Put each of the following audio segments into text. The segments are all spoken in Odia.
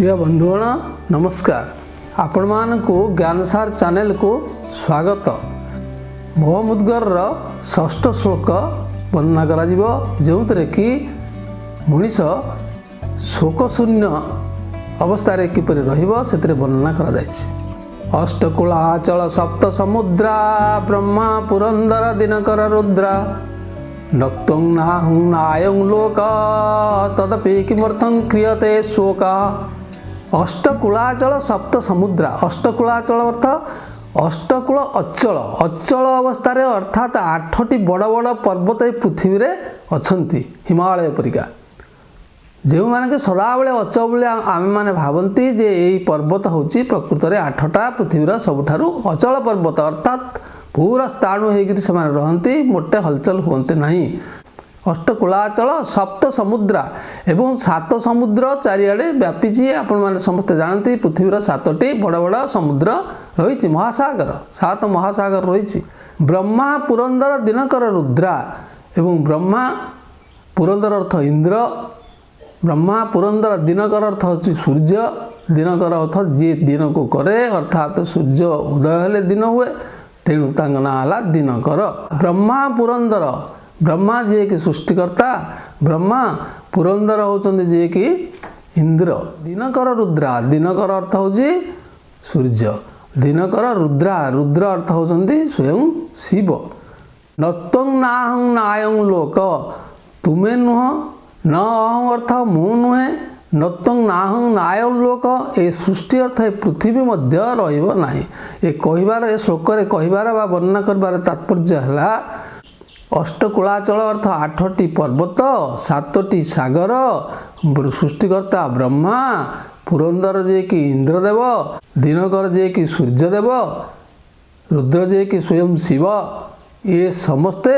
ପ୍ରିୟ ବନ୍ଧୁଗଣ, ନମସ୍କାର। ଆପଣମାନଙ୍କୁ ଜ୍ଞାନସାର ଚ୍ୟାନେଲକୁ ସ୍ୱାଗତ। ମୋହମୁଦ୍ଗରର ଷଷ୍ଠ ଶ୍ଲୋକ ବର୍ଣ୍ଣନା କରାଯିବ, ଯେଉଁଥିରେ କି ମଣିଷ ଶୋକଶୂନ୍ୟ ଅବସ୍ଥାରେ କିପରି ରହିବ, ସେଥିରେ ବର୍ଣ୍ଣନା କରାଯାଇଛି। ଅଷ୍ଟକୁଳାଚଳ ସପ୍ତ ସମୁଦ୍ରା, ବ୍ରହ୍ମା ପୁରନ୍ଦର ଦିନକର ରୁଦ୍ରା, ନତ୍ୱଂ ନାହଂ ନାୟଂ ଲୋକ, ତଦପି କିମର୍ଥଂ କ୍ରିୟତେ ଶୋକ। ଅଷ୍ଟକୁଳାଚଳ ସପ୍ତ ସମୁଦ୍ରା। ଅଷ୍ଟକୁଳାଚଳ ଅର୍ଥ ଅଷ୍ଟକୁଳ ଅଚଳ, ଅଚଳ ଅବସ୍ଥାରେ, ଅର୍ଥାତ୍ ଆଠଟି ବଡ଼ ବଡ଼ ପର୍ବତ ଏ ପୃଥିବୀରେ ଅଛନ୍ତି, ହିମାଳୟ ପରିକା, ଯେଉଁମାନେ ସଦାବେଳେ ଅଚଳ ବୋଲି ଆମେମାନେ ଭାବନ୍ତି ଯେ ଏଇ ପର୍ବତ ହେଉଛି ପ୍ରକୃତରେ ଆଠଟା ପୃଥିବୀର ସବୁଠାରୁ ଅଚଳ ପର୍ବତ, ଅର୍ଥାତ୍ ପୁରା ସ୍ଥାଣୁ ହେଇକରି ସେମାନେ ରହନ୍ତି, ମୋଟେ ହଲଚଲ ହୁଅନ୍ତି ନାହିଁ। ଅଷ୍ଟକୁଳାଚଳ ସପ୍ତ ସମୁଦ୍ରା, ଏବଂ ସାତ ସମୁଦ୍ର ଚାରିଆଡ଼େ ବ୍ୟାପିଛି। ଆପଣମାନେ ସମସ୍ତେ ଜାଣନ୍ତି, ପୃଥିବୀର ସାତଟି ବଡ଼ ବଡ଼ ସମୁଦ୍ର ରହିଛି, ମହାସାଗର, ସାତ ମହାସାଗର ରହିଛି। ବ୍ରହ୍ମା ପୁରନ୍ଦର ଦିନକର ରୁଦ୍ରା, ଏବଂ ବ୍ରହ୍ମା, ପୁରନ୍ଦର ଅର୍ଥ ଇନ୍ଦ୍ର, ବ୍ରହ୍ମା ପୁରନ୍ଦର, ଦିନକର ଅର୍ଥ ହେଉଛି ସୂର୍ଯ୍ୟ। ଦିନକର ଅର୍ଥ ଯିଏ ଦିନକୁ କରେ, ଅର୍ଥାତ୍ ସୂର୍ଯ୍ୟ ଉଦୟ ହେଲେ ଦିନ ହୁଏ, ତେଣୁ ତାଙ୍କ ନାଁ ହେଲା ଦିନକର। ବ୍ରହ୍ମା ପୁରନ୍ଦର, ବ୍ରହ୍ମା ଯିଏକି ସୃଷ୍ଟିକର୍ତ୍ତା ବ୍ରହ୍ମା, ପୁରନ୍ଦର ହେଉଛନ୍ତି ଯିଏକି ଇନ୍ଦ୍ର, ଦିନକର ରୁଦ୍ରା, ଦିନକର ଅର୍ଥ ହେଉଛି ସୂର୍ଯ୍ୟ, ଦିନକର ରୁଦ୍ରା, ରୁଦ୍ର ଅର୍ଥ ହେଉଛନ୍ତି ସ୍ୱୟଂ ଶିବ। ନତ୍ୱଂ ନାହଂ ନାୟଂ ଲୋକ, ତୁମେ ନୁହଁ, ନ ଅହଂ ଅର୍ଥ ମୁଁ ନୁହେଁ, ନତ୍ୱଂ ନାହଂ ନାୟଂ ଲୋକ, ଏ ସୃଷ୍ଟି ଅର୍ଥ ଏ ପୃଥିବୀ ମଧ୍ୟ ରହିବ ନାହିଁ। ଏ କହିବାର, ଏ ଶ୍ଲୋକରେ କହିବାର ବା ବର୍ଣ୍ଣନା କରିବାର ତାତ୍ପର୍ଯ୍ୟ ହେଲା, ଅଷ୍ଟକୁଳାଚଳ ଅର୍ଥ ଆଠଟି ପର୍ବତ, ସାତଟି ସାଗର, ସୃଷ୍ଟିକର୍ତ୍ତା ବ୍ରହ୍ମା, ପୁରନ୍ଦର ଯିଏକି ଇନ୍ଦ୍ରଦେବ, ଦିନକର ଯିଏକି ସୂର୍ଯ୍ୟଦେବ, ରୁଦ୍ର ଯିଏକି ସ୍ୱୟଂ ଶିବ, ଏ ସମସ୍ତେ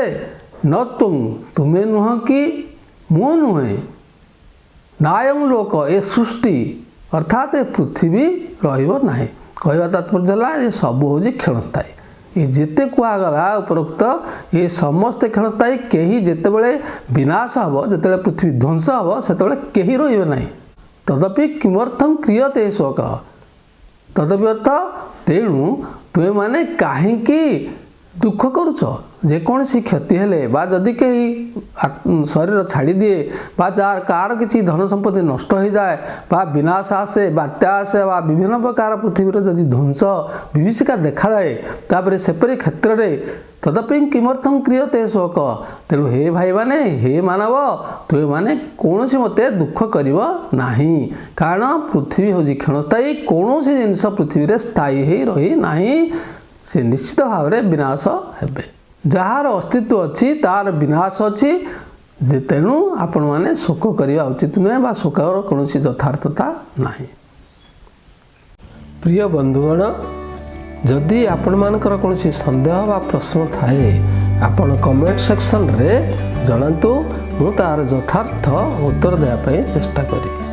ନ ତ୍ୱଂ, ତୁମେ ନୁହଁ କି ମୁଁ ନୁହେଁ, ନାୟଂ ଲୋକ, ଏ ସୃଷ୍ଟି ଅର୍ଥାତ୍ ଏ ପୃଥିବୀ ରହିବ ନାହିଁ। କହିବା ତାତ୍ପର୍ଯ୍ୟ ହେଲା, ଏ ସବୁ ହେଉଛି କ୍ଷଣସ୍ଥାୟୀ। ଏ ଯେତେ କୁହାଗଲା ଉପରୋକ୍ତ, ଏ ସମସ୍ତେ କ୍ଷଣସ୍ଥାୟୀ। କେହି ଯେତେବେଳେ ବିନାଶ ହେବ, ଯେତେବେଳେ ପୃଥିବୀ ଧ୍ୱଂସ ହେବ, ସେତେବେଳେ କେହି ରହିବେ ନାହିଁ। ତଦପି କିମର୍ଥଂ କ୍ରିୟତେ ଶୋକ। ତଦପି ଅର୍ଥ ତେଣୁ, ତୁମେମାନେ କାହିଁକି ଦୁଃଖ କରୁଛ? ଯେକୌଣସି କ୍ଷତି ହେଲେ ବା ଯଦି କେହି ଶରୀର ଛାଡ଼ିଦିଏ ବା ଯାହାର କାହାର କିଛି ଧନ ସମ୍ପତ୍ତି ନଷ୍ଟ ହୋଇଯାଏ ବା ବିନାଶ ଆସେ, ବାତ୍ୟା ଆସେ ବା ବିଭିନ୍ନ ପ୍ରକାର ପୃଥିବୀର ଯଦି ଧ୍ୱଂସ ବିଭୀଷିକା ଦେଖାଯାଏ, ତାପରେ ସେପରି କ୍ଷେତ୍ରରେ ତଦପି କିମର୍ଥଂ କ୍ରିୟତେ ଶୋକ। ତେଣୁ ହେ ଭାଇମାନେ, ହେ ମାନବ, ତୁମେମାନେ କୌଣସି ମତେ ଦୁଃଖ କରିବ ନାହିଁ। କାରଣ ପୃଥିବୀ ହେଉଛି କ୍ଷଣସ୍ଥାୟୀ। କୌଣସି ଜିନିଷ ପୃଥିବୀରେ ସ୍ଥାୟୀ ହେଇ ରହି ନାହିଁ, ସେ ନିଶ୍ଚିତ ଭାବରେ ବିନାଶ ହେବେ। ଯାହାର ଅସ୍ତିତ୍ୱ ଅଛି, ତାର ବିନାଶ ଅଛି ଯେ। ତେଣୁ ଆପଣମାନେ ଶୋକ କରିବା ଉଚିତ ନୁହେଁ ବା ଶୋକର କୌଣସି ଯଥାର୍ଥତା ନାହିଁ। ପ୍ରିୟ ବନ୍ଧୁଗଣ, ଯଦି ଆପଣମାନଙ୍କର କୌଣସି ସନ୍ଦେହ ବା ପ୍ରଶ୍ନ ଥାଏ, ଆପଣ କମେଣ୍ଟ ସେକ୍ସନରେ ଜଣାନ୍ତୁ। ମୁଁ ତାର ଯଥାର୍ଥ ଉତ୍ତର ଦେବା ପାଇଁ ଚେଷ୍ଟା କରିବି।